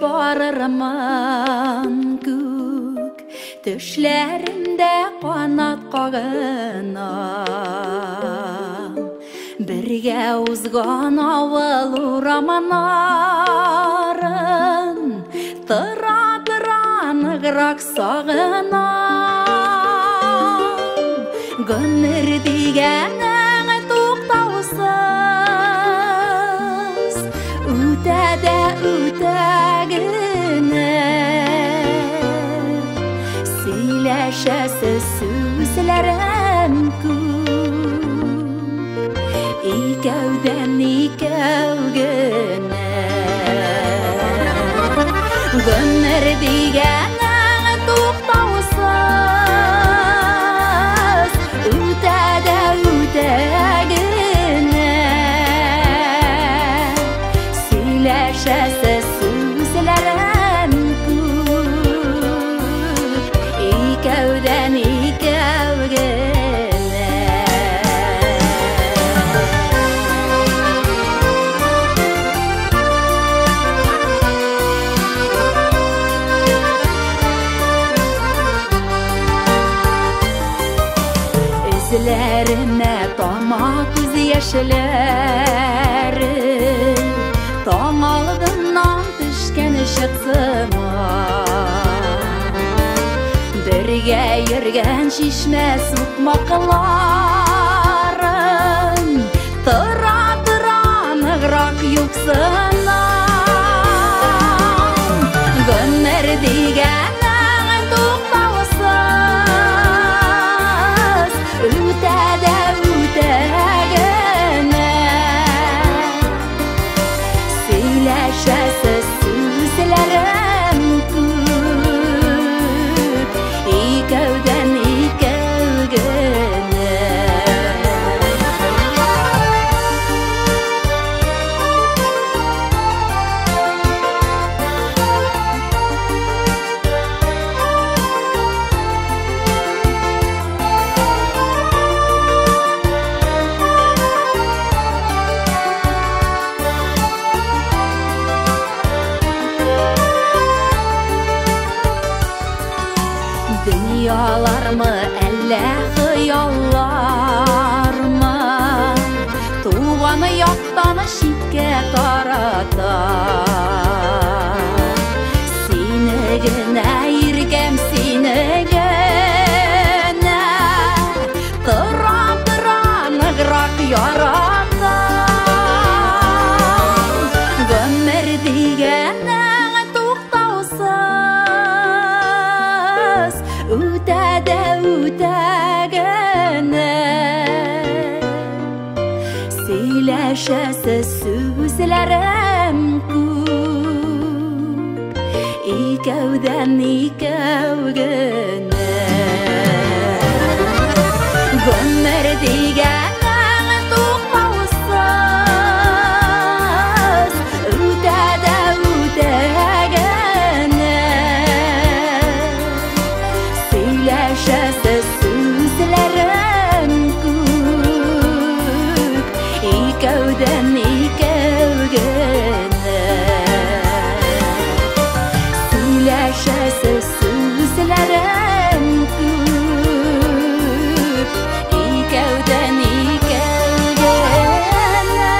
Барырмын күк, төшләремдә канат кагынам. Бергә узган авыл урамнарын тыра-тыра ныграк сагынам. Гомер дигәнең туктаусыз үтә дә үтә генә. Сөйләшәсе сүзләрем күп, икәүдән икәү генә. Гомер дигәнең туктаусыз үтә дә үтә генә. Сөйләшәсе сүзләрем күп, икәүдән икәү генә. Эзләремә тама күз яшьләре, таң алдыннан төшкән чык сыман. Бергә йөргән чишмә сукмакларын тыра-тыра ныграк юксынам. Гомер дигәнең туктаусыз үтә дә үтә генә. Сөйләшәсе сүзләрем күп, икәүдән икәү генә. Дөньялармы, әллә хыяллармы, туган яктан читкә тарата. Сине генә, иркәм, сине генә тыра-тыра ныграк яратам. Гомер дигәнең туктаусыз үтә дә үтә генә. Сөйләшәсе сүзләрем күп, икәүдән икәү генә. Гомер дигәнең туктаусыз үтә дә үтә генә. Сөйләшәсе сүзләрем күп, икәүдән икәү генә. Сөйләшәсе сүзләрем күп, икәүдән икәү генә.